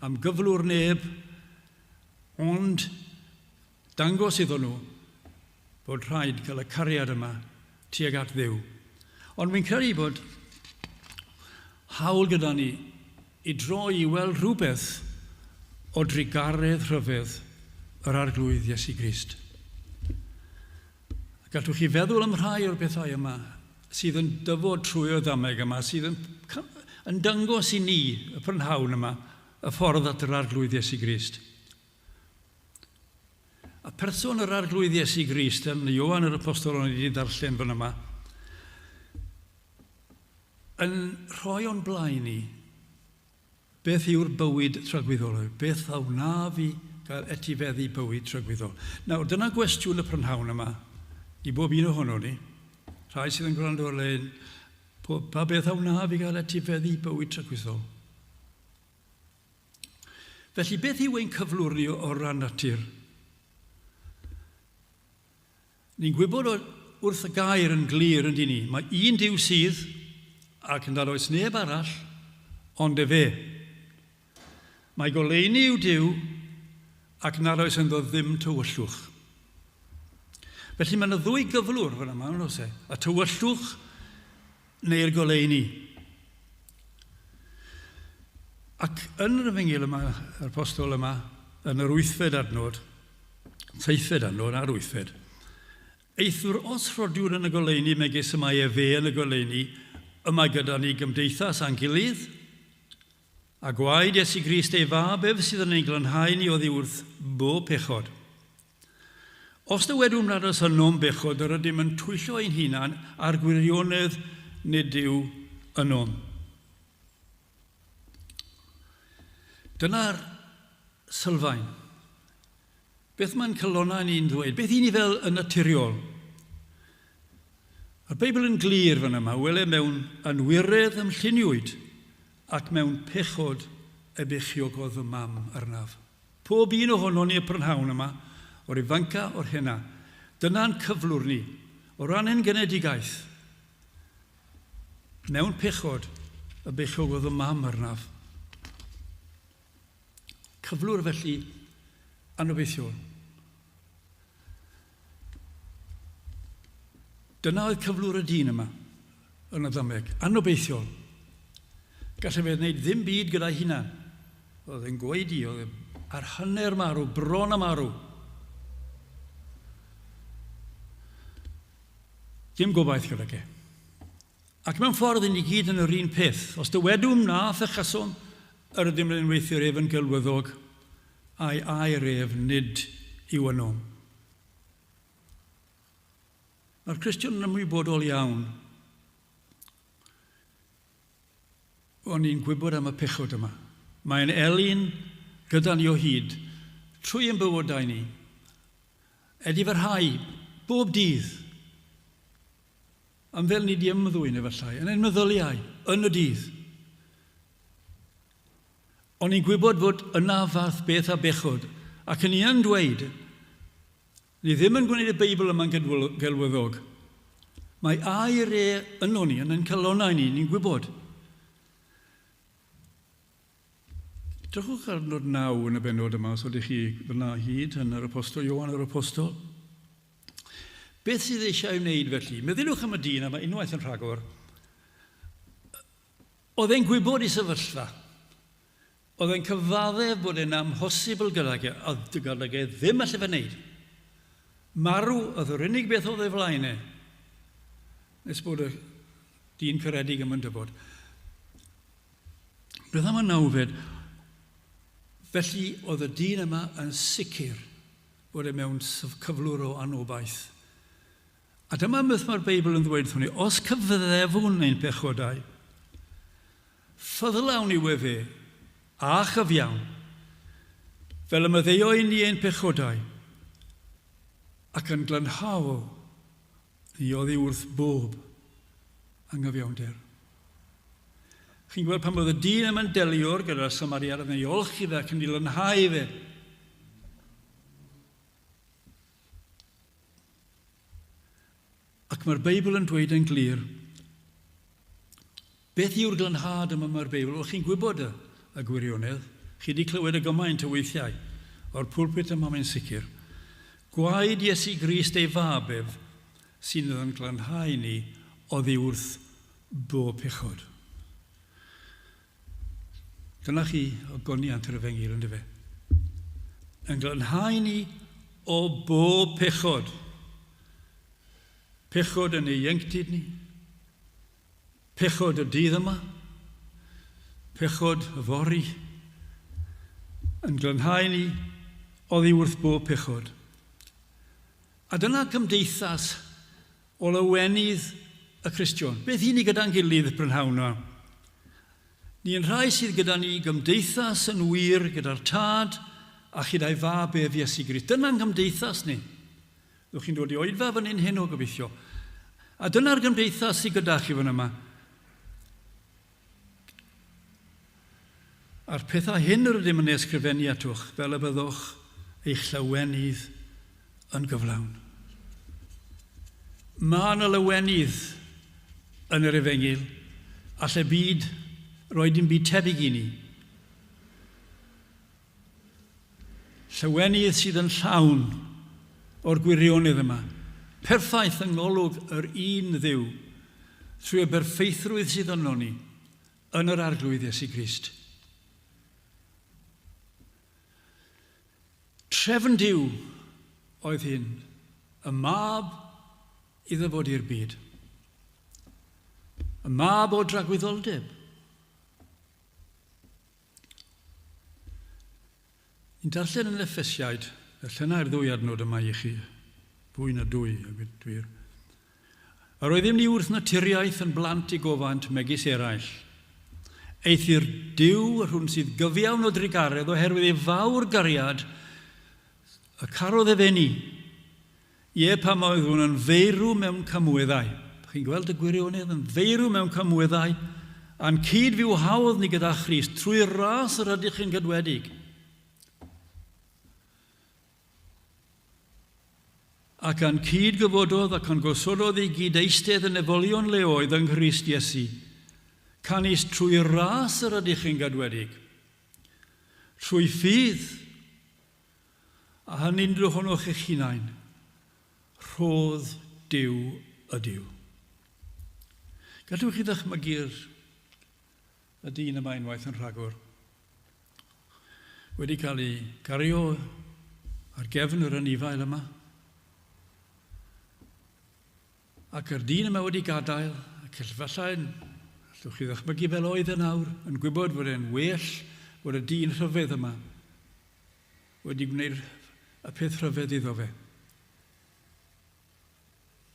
am gyflwr neb, ond dangos iddyn nhw bod rhaid cael y cariad yma tuag at Dduw. Ond fi'n credu bod hawl gyda ni i droi i weld rhywbeth o drugaredd rhyfedd yr Arglwydd Iesu Grist. A gallwch chi feddwl am rhai o'r pethau yma sydd yn dyfod trwy'r ddameg yma, sydd yn, yn dangos i ni y prynhawn yma y ffordd at yr Arglwydd Iesu Grist. A person yr Arglwydd Iesu Grist, yn Ioan yr Apostol o'n i wedi darllen fan yma, yn rhoi o'n blaen ni beth yw'r bywyd tragwyddol, beth a wna fi gael etifeddu bywyd tragwyddol. Nawr, dyna gwestiwn y prynhawn yma i bob un ohono ni. Rhai sydd yn gwrando ar-lein, pa beth a wna fi gael etifeddu bywyd tragwyddol? Felly, beth yw ein cyflwr ni o ran natur? Ni'n gwybod wrth y gair yn glir yn dyn ni, mae un Duw sydd, ac yn nad oes neb arall, ond efe. Mae goleuni yw Duw ac nad oes ynddo ddim tywyllwch. Felly mae yna ddwy gyflwr fan yma, yn oes e? Y tywyllwch neu'r goleuni. Ac yn yr efengyl yma, yr apostol yma, yn yr wythfed adnod, seithfed adnod a'r wythfed, Eithr os rhodiwn yn y goleuni megis y mae efe yn y goleuni, y mae gyda ni gymdeithas â'n gilydd, a gwaed Iesu Grist ei Fab ef sydd yn ein glanhau ni oddi wrth bob pechod. Os dywedwn nad oes ynom bechod, yr ydym yn twyllo ein hunain, a'r gwirionedd nid yw ynom. Dyna'r sylfaen. Beth mae'n calonnau ni'n ddweud? Beth i ni fel yn naturiol? Mae'r Beibl yn glir fan yma, wele mewn anwiredd ymlluniwyd ac mewn pechod y beichiogodd fy mam arnaf. Pob un ohonon ni y prynhawn yma, o'r ifanca o'r hena, dyna'n cyflwr ni, o ran ein genedigaeth. Mewn pechod y beichiogodd fy mam arnaf. Cyflwr felly anobeithiol. Dyna oedd cyflwr y dyn yma yn y ddameg. Anobeithiol. Gallai fe wneud ddim byd gyda'i hunan. Oedd e'n gwaedu, oedd e ar hanner marw, bron a marw. Dim gobaith gyda ge. Ac mewn ffordd, i ni gyd yn yr un peth. Os dywedwn na phechaswn, yr ydym yn unweithiwr ef yn gelwyddog, a'i air ef nid yw ynom. Mae'r Cristion yn ymwybodol iawn o'n ni'n gwybod am y pechod yma. Mae'n elyn gyda ni o hyd, trwy ein bywydau ni. Edifarhau bob dydd. Am fel ni 'di ymddwyn, efallai, yn ein meddyliau, yn y dydd. O'n i'n gwybod fod yna fath beth a bechod, ac yn i yn dweud, ni ddim yn gwneud y Beibl yma'n gelwyddog. Mae air e yno ni, yn ein calonnau ni, ni'n gwybod. Drychwch ar nod 9 yn y bennod yma, os ydych chi fyna hyd yn yr Apostol, Ioan yr Apostol. Beth sydd eisiau ei wneud felly? Meddyliwch am y dyn yma unwaith yn rhagor. Oedd e'n gwybod ei sefyllfa. Oedd e'n cyfaddef bod e'n amhosibl gydag e, oedd gydag e ddim allu fe wneud. Marw oedd yr unig beth oedd ei flaen e. Nes bod y dyn caredig yma'n dyfod. Beth am y nawfed? Felly oedd y dyn yma yn sicr bod e mewn cyflwr o anobaith. A dyma beth mae'r Beibl yn ddweud wrthon ni, os cyfaddefwn ein pechodau, ffyddlawn yw efe, a chyfiawn, fel y maddeuo i ni ein pechodau, ac yn glanhao ni oddi wrth bob anghyfiawnder. Chi'n gweld pan oedd y dyn yma'n delio'r gyda'r Samariad yn ei olchi fe ac yn ei lanhau fe. Ac mae'r Beibl yn dweud yn glir, beth yw'r glanhad yma mae'r Beibl? Wel, chi'n gwybod y, y gwirionedd. Chi wedi clywed y gymaint o weithiau o'r pulpit yma mae'n sicr. Gwaed Iesu Grist ei fab ef sy'n yn glanhau ni oddi wrth bob pechod. Dyna chi ogoniant yr efengyl, ynddo fe? Yn glanhau ni o bob pechod. Pechod yn ei ieuenctid ni, pechod y dydd yma, pechod yfory, yn glanhau ni oddi wrth bob pechod. A dyna cymdeithas o lawenydd y Cristion. Beth i ni gyda'n gilydd brynhawn yma? Ni yn rhai sydd gyda ni gymdeithas yn wir gyda'r Tad a chyda'i Fab ef Iesu Grist. Dyna'n gymdeithas ni. Ddwch chi'n dod i oedfa fan hyn heno gobeithio. A dyna'r gymdeithas sydd gyda chi fan yma. A'r pethau hyn yr ydym yn ei ysgrifennu atoch, fel y byddwch eich llawenydd yn gyflawn. Mae yna lawenydd yn yr efengyl, alle byd roi dim byd tebyg i ni. Llawenydd sydd yn llawn o'r gwirionedd yma, perffaith yng ngolwg yr un Dduw, trwy y berffeithrwydd sydd ynon ni, yn yr Arglwydd Iesu Grist. Trefn Duw oedd hyn, y mab i ddyfod i'r byd. Y mab o dragwyddoldeb. Ni'n darllen yn Effesiaid, darllenai'r ddwy adnod yma i chi, fwy na dwy, a gwir. Yr oeddym ni wrth naturiaeth yn blant i gofant megis eraill. Eithr Duw, yr hwn sydd gyfiawn o drugaredd oherwydd ei fawr gariad, y carodd efe ni, Ie, pam oedd hwn yn feirw mewn camweddau. Chi'n gweld y gwirionedd yn feirw mewn camweddau, a'n cyd-fywhaodd ni gyda Christ trwy ras yr ydych yn gydwedig. Ac a'n cyd-gyfododd ac a'n gosododd i gyd eistedd yn nefolion leoedd yng Nghrist Iesu. Canys trwy ras yr ydych yn gadwedig. Trwy ffydd, A hynny'n ohonoch eich hunain, rhodd Duw ydyw. Gallwch chi ddychmygu'r y dyn yma unwaith yn rhagor, wedi cael ei gario ar gefn yr anifail yma, ac yr dyn yma wedi gadael, ac efallai, allwch chi ddychmygu fel oedd e nawr, yn gwybod fod e'n well fod y dyn rhyfedd yma wedi gwneud y peth rhyfedd iddo fe.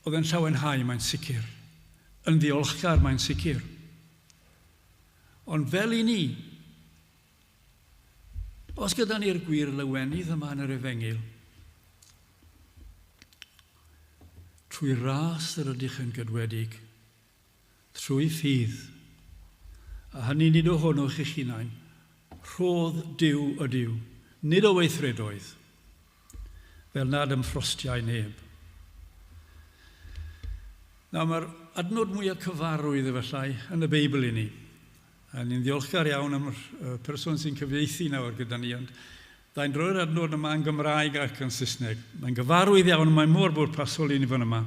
Oedd e'n llawenhau, mae'n sicr. Yn ddiolchgar, mae'n sicr. Ond fel i ni, os gyda ni'r gwir lawenydd yma yn yr efengyl, trwy ras yr ydych yn gydwedig, trwy ffydd, a hynny nid ohonoch eich hunain, rhodd Duw ydyw, nid o weithredoedd, fel nad ymffrostiai neb. Nawr, mae'r adnod mwyaf cyfarwydd efallai yn y Beibl i ni. A ni'n ddiolchgar iawn am y person sy'n cyfieithu nawr gyda ni, ond da'n droi'r adnod yma yn Gymraeg ac yn Saesneg. Mae'n gyfarwydd iawn, mae'n mor bwrpasol i ni fan yma.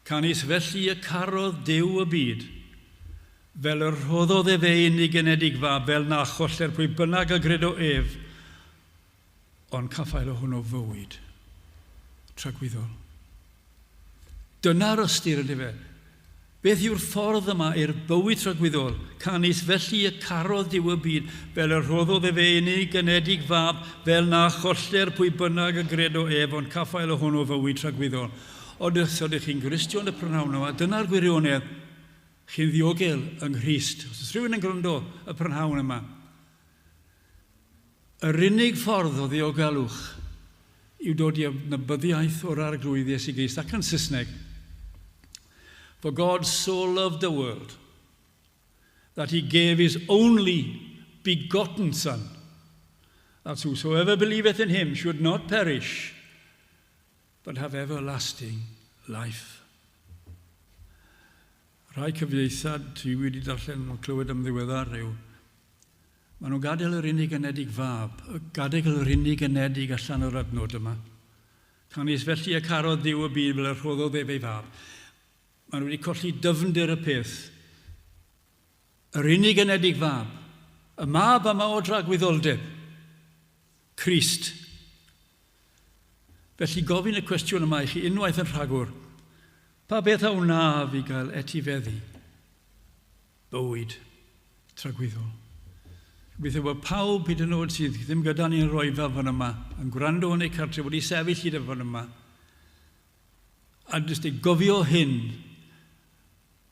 Canys felly y carodd Duw y byd, fel y rhoddodd ef ei unig genedig fab, fel na choller pwy bynnag a gredo ef, ond caffael ohono fywyd tragwyddol. Dyna'r ystyr ydy fe. Beth yw'r ffordd yma i'r bywyd tragwyddol? Canys felly y carodd Duw y byd, fel y rhoddodd ef ei unig genedig fab, fel na choller pwy bynnag y gredo ef, ond caffael ohono fywyd tragwyddol. Ond os ydych chi'n Gristion y prynhawn yma, dyna'r gwirionedd. Chi'n ddiogel yng Nghrist. Os oes rhywun yn gwrando y prynhawn yma, yr unig ffordd o ddiogelwch yw dod i adnabyddiaeth o'r Arglwydd Iesu Grist ac yn Saesneg. For God so loved the world that he gave his only begotten Son, that whosoever believeth in him should not perish, but have everlasting life. Rhai cyfieithiad dwi wedi darllen o clywed am ddiweddar yw maen nhw'n gadael yr unig anedig fab, gadael yr unig anedig allan o'r adnod yma. Canys felly y carodd Dduw y byd fel y rhoddodd ef ei fab. Maen nhw wedi colli dyfnder y peth. Yr unig anedig fab, y mab yma o dragwyddoldeb, Crist. Felly gofyn y cwestiwn yma i chi unwaith yn rhagor, pa beth a wnaf i gael etifeddu bywyd tragwyddol? Gobeithio bod pawb hyd yn oed sydd ddim gyda ni yn rhoi fel fan yma, yn gwrando yn eu cartref, wedi sefyll hyd yn fan yma, a jyst ei gofio hyn,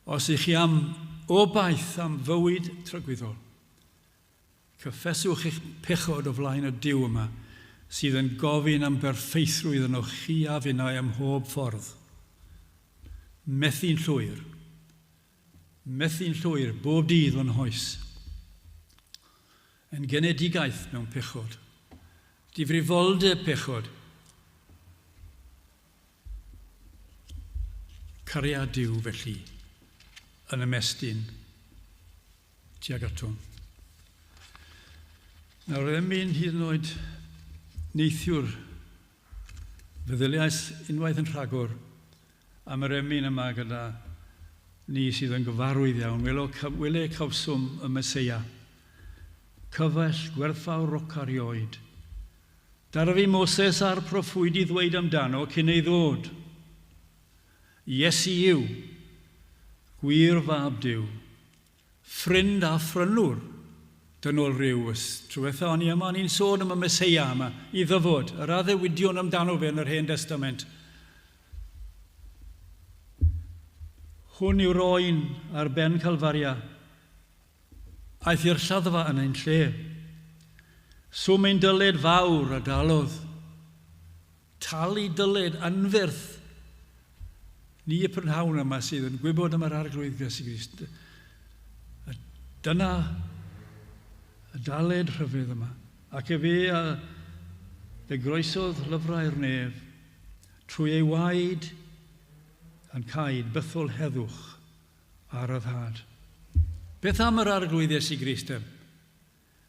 os ych chi am obaith am fywyd tragwyddol. Cyffeswch eich pechod o flaen y Duw yma, sydd yn gofyn am berffeithrwydd ynoch chi a finnau ym mhob ffordd. Methu'n llwyr. Methu'n llwyr bob dydd o'n hoes. Yn genedigaeth mewn pechod. Difrifoldeb pechod. Cariad Duw felly yn ymestyn tuag ato. Nawr, oedd e'n mynd hyd yn oed Neithiwr, feddyliais unwaith yn rhagor am yr emyn yma gyda ni sydd yn gyfarwydd iawn. Wele, wele cawswm y Meseia. Cyfell gwerthfawr roc arioed. Darfu Moses a'r proffwyd i ddweud amdano cyn ei ddod. Iesu yw, gwir fab Duw, ffrind a phrynwr dynol rhyw. Y tro diwetha o'n i yma, o'n i'n sôn am y Meseia yma, i ddyfod, yr addewidion amdano fe yn yr Hen Destament. Hwn yw'r oen ar ben Calfaria. Aeth i'r lladdfa yn ein lle. Swm ein dyled fawr a dalodd. Talu dyled anferth. Ni y prynhawn yma sydd yn gwybod am yr Arglwydd Iesu Grist. A dyna y daled rhyfedd yma. Ac efe a ddegroesodd lyfrau'r nef trwy ei waed yn caed bythol heddwch a ryddhad. Beth am yr Arglwydd Iesu Grist?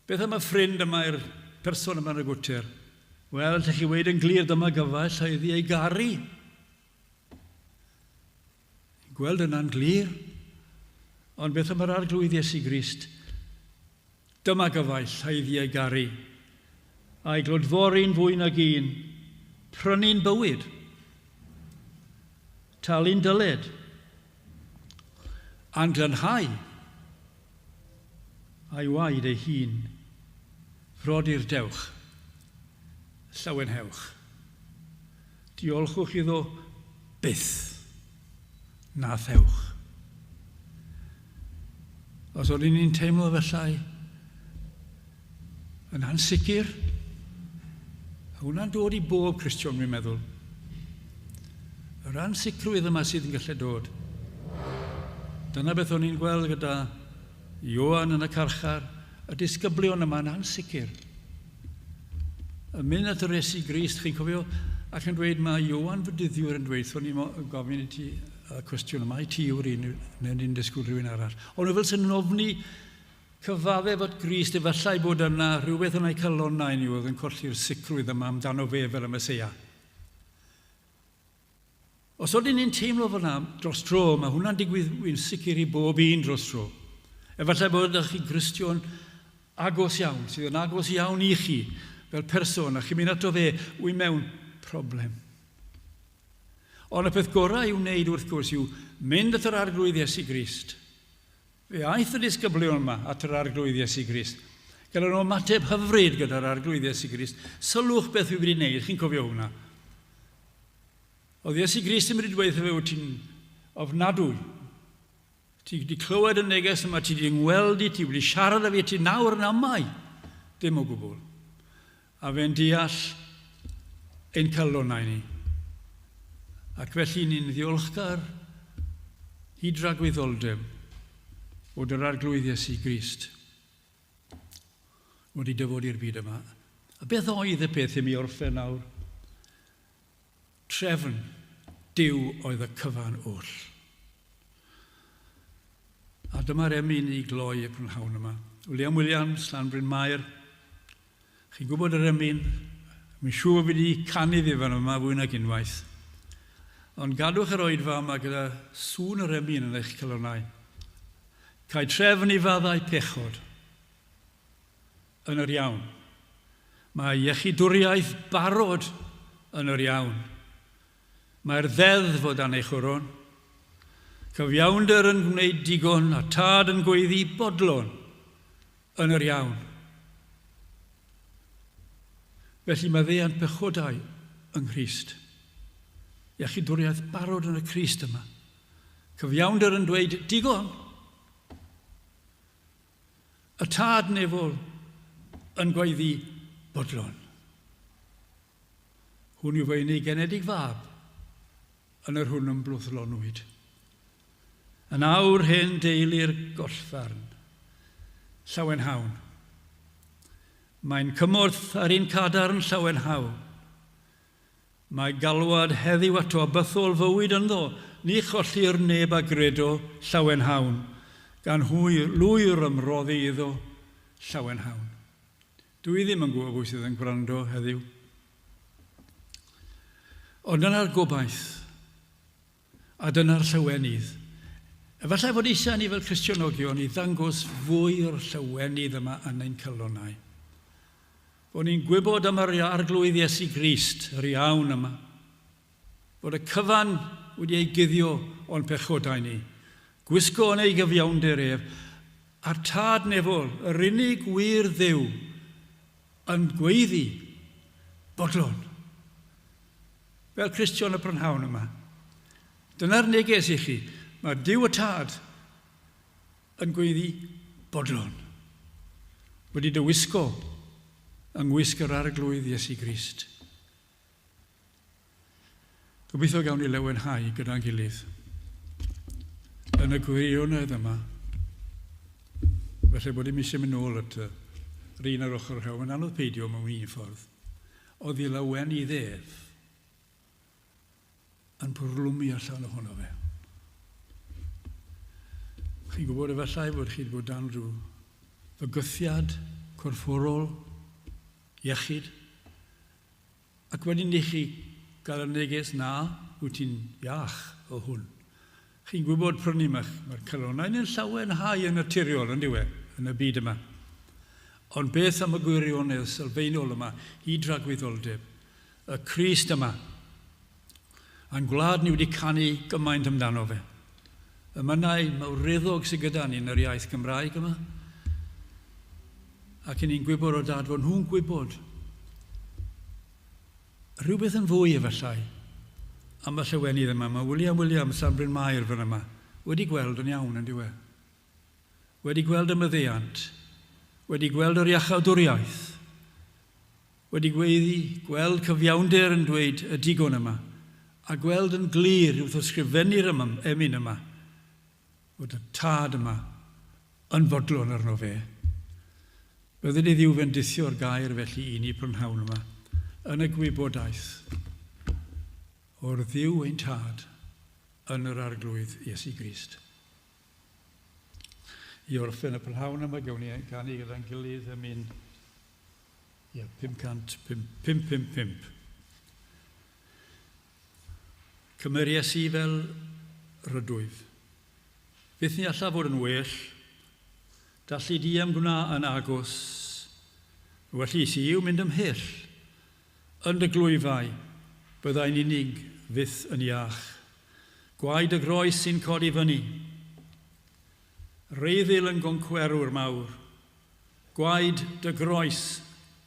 Beth am y ffrind yma i'r person yma yn y gwter? Wel, allech chi weud yn glir dyma gyfaill a iddi ei garu. Gweld yna'n glir. Ond beth am yr Arglwydd Iesu Grist? Dyma gyfaill a iddi ei garu. A'i glodfori'n fwy nag un. Prynu'n bywyd. Talu'n dyled. A'n glanhau. A'i waed ei hun. Frodyr dewch. Llawenhewch. Diolchwch iddo byth. Na thewch. Os oedden ni'n teimlo felly yn ansicr, a hwnna'n dod i bob Cristion, fi'n meddwl. Yr ansicrwydd yma sydd yn gallu dod. Dyna beth o'n i'n gweld gyda Ioan yn y carchar, y disgyblion yma'n ansicr. Yn mynd at yr Iesu Grist, chi'n cofio, ac yn dweud, mae Ioan Fydyddiwr yn dweud, o'n i'n gofyn i ti y cwestiwn yma, i ti yw'r un, neu ni'n disgwyl rhywun arall. Ond fel sy'n ofni cyfadde fod Grist, efallai bod yna rhywbeth yn eu calonnau ni oedd yn colli'r sicrwydd yma amdano fe fel y Meseia. Os ydyn ni'n teimlo fel yna dros dro, mae hwnna'n digwydd wy'n sicr i bob un dros dro. Efallai bod ydych chi Gristion agos iawn, sydd yn agos iawn i chi fel person, a chi'n mynd ato fe, wy mewn problem. Ond y peth gorau i'w wneud wrth gwrs yw mynd at yr Arglwydd Iesu Grist. Fe aeth y disgyblion yma at yr Arglwydd Iesu Grist. Gyda nhw ymateb hyfryd gyda'r Arglwydd Iesu Grist. Sylwch beth wy wedi wneud, chi'n cofio hwnna. Oedd Iesu Grist yn mynd i dweud wrtho fe, wyt ti'n ofnadwy. Ti wedi clywed y neges yma, ti wedi ngweld i, ti wedi siarad â fi, ti nawr yn amau. Dim o gwbl. A fe'n deall ein calonnau ni. Ac felly ni'n ddiolchgar i dragwyddoldeb fod yr Arglwydd Iesu Grist wedi dyfod i'r byd yma. A beth oedd y peth i mi orffen nawr? Trefn Duw oedd y cyfan oll. A dyma'r emyn i gloi y prynhawn yma. William Williams, Llanbryn Mair. Chi'n gwybod yr emyn? Mi'n siŵr fi wedi canu fi fan yma fwy nag unwaith. Ond gadwch yr oedfa yma gyda sŵn yr emyn yn eich calonnau. Cae trefn i faddau pechod yn yr iawn. Mae iechydwriaeth barod yn yr iawn. Mae'r ddeddf o dan ei choron. Cyfiawnder yn gwneud digon a tad yn gweiddi bodlon yn yr iawn. Felly maddeuant pechodau yng Nghrist. Iechydwriaeth barod yn y Crist yma. Cyfiawnder yn dweud digon. Y tad nefol yn gweiddi bodlon. Hwn yw fy unig genedig fab, yn yr hwn ymblwthlonwyd. Yn awr hen deulu'r gollfarn. Llawenhawn. Mae'n cymorth ar un cadarn llawenhawn. Mae galwad heddiw ato a bythol fywyd ynddo, ni chollir neb a gredo, llawenhawn, gan hwy lwyr ymroddi iddo, llawenhawn. Dw i ddim yn gwybod pwy sydd yn gwrando heddiw. Ond dyna'r gobaith a dyna'r llawenydd. Efallai fod eisiau ni fel Cristionogion i ddangos fwy o'r llawenydd yma yn ein calonnau. Bod ni'n gwybod am yr Arglwydd Iesu Grist, yr iawn yma. Bod y cyfan wedi ei guddio o'n pechodau ni. Gwisgo yn ei gyfiawnder ef, a'r Tad nefol, yr unig wir Dduw, yn gweiddi, bodlon. Fel Cristion y prynhawn yma. Dyna'r neges i chi. Mae Duw y Tad yn gweiddi bodlon. Wedi dy wisgo yng ngwisg yr Arglwydd Iesu Grist. Gobeithio gawn ni lawenhau gyda'n gilydd yn y gwirionedd yma. Felly bod dim eisiau mynd nôl at yr un ar ochr yr hewl. Mae'n anodd peidio mewn un ffordd. Oedd ei lawenydd ef yn bwrlwmu allan ohono fe. Chi'n gwybod efallai fod chi wedi bod dan rhyw fygythiad corfforol, iechyd, ac wedyn i chi gael y neges na, wyt ti'n iach o hwn. Chi'n gwybod prynu mae'r mae calonnau'n yn llawenhau yn naturiol, yn diwe, yn y byd yma. Ond beth am y gwirionedd sylfaenol yma, i dragwyddoldeb, y Crist yma, a'n gwlad ni wedi canu gymaint amdano fe. Y mannau mawreddog sydd gyda ni yn yr iaith Gymraeg yma, ac yn ni'n gwybod o dad fod nhw'n gwybod rhywbeth yn fwy efallai am y llawenydd yma. Mae William Williams Llanbryn Mair fan yma wedi gweld yn iawn yn diwedd. Wedi gweld y maddeuant, wedi gweld yr iachawdwriaeth, wedi gweiddi, gweld cyfiawnder yn dweud y digon yma, a gweld yn glir wrth ysgrifennu'r emyn yma, fod y tad yma yn fodlon arno fe. Byddwn i Dduw fendithio'r gair felly i ni prynhawn yma, yn y gwybodaeth o'r Dduw ein tad yn yr Arglwydd Iesu Grist. I orffen y prynhawn yma, gawn ni ganu gyda'n gilydd emyn 500, 555. Cymer Iesu fel rydwyf. Fyth ni alla fod yn well, dallu di am gwna yn agos. Well i si yw mynd ymhell. Yn dy glwyfau, byddai'n unig fyth yn iach. Gwaed y groes sy'n codi fyny. Reiddil yn goncwerwr mawr. Gwaed dy groes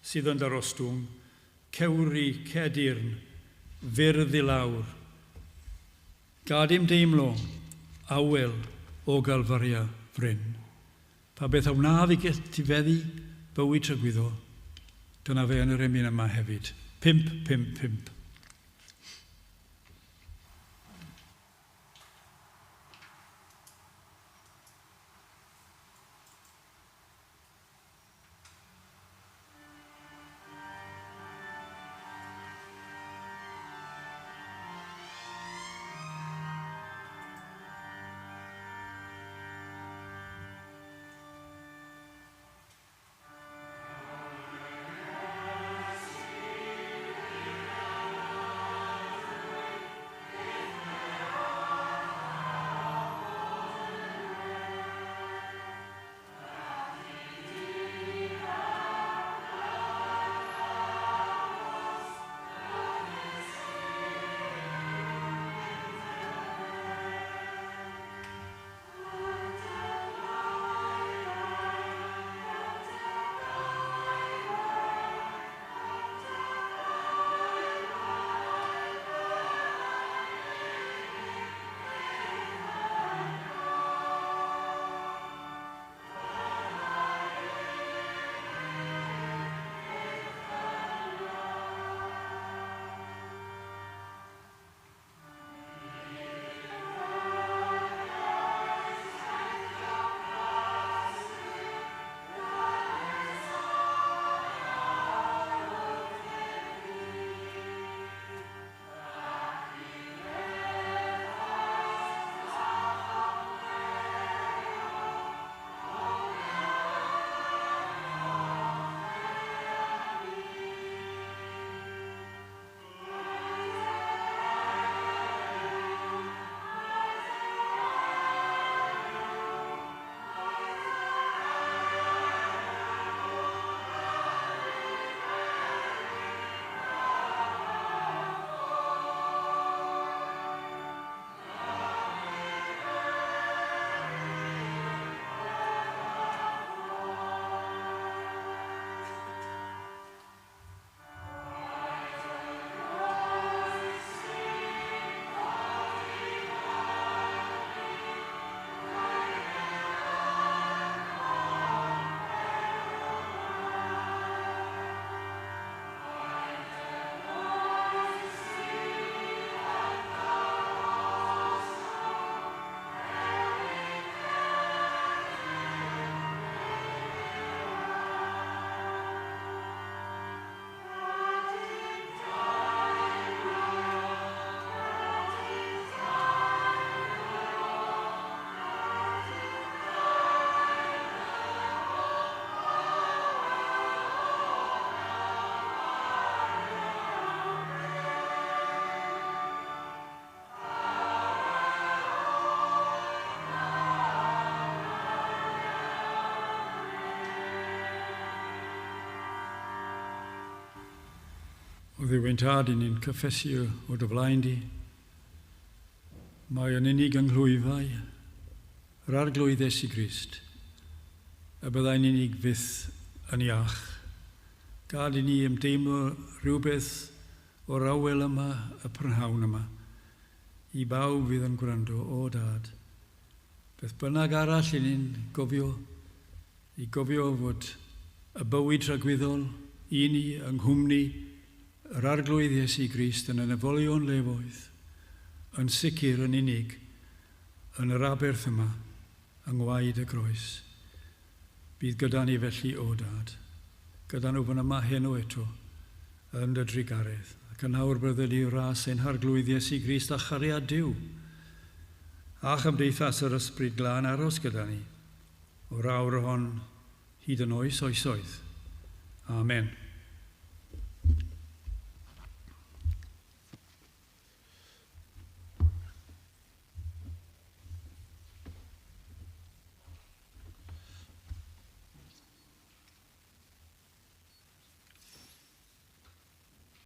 sydd yn darostwng, cewri cedyrn, fyrdd i lawr. Gad im deimlo awel o Galfaria fryn. Pa beth a wnaf i etifeddu bywyd tragwyddol? Dyna fe yn yr emyn yma hefyd. 5, 5, 5. O Dduw ein Tad, i ni'n cyffesu o dy flaen di. Mae yn unig yng nghlwyfau yr Arglwydd Iesu Grist, y byddai'n unig fyth yn iach. Gad i ni ymdeimlo rhywbeth o'r awel yma y prynhawn yma, i bawb fydd yn gwrando, o Dad. Beth bynnag arall i ni'n gofio, i gofio fod y bywyd tragwyddol i ni yng nghwmni yr Arglwydd Iesu Grist yn y nefolion lefoedd, yn sicr yn unig yn yr aberth yma yng ngwaed y groes. Bydd gyda ni felly, o Dad, gyda nhw fan yma heno eto, yn dy drugaredd. Ac yn awr bydded i ras ein Harglwydd Iesu Grist a chariad Duw, a chymdeithas yr Ysbryd Glân aros gyda ni, o'r awr hon hyd yn oes oesoedd. Amen.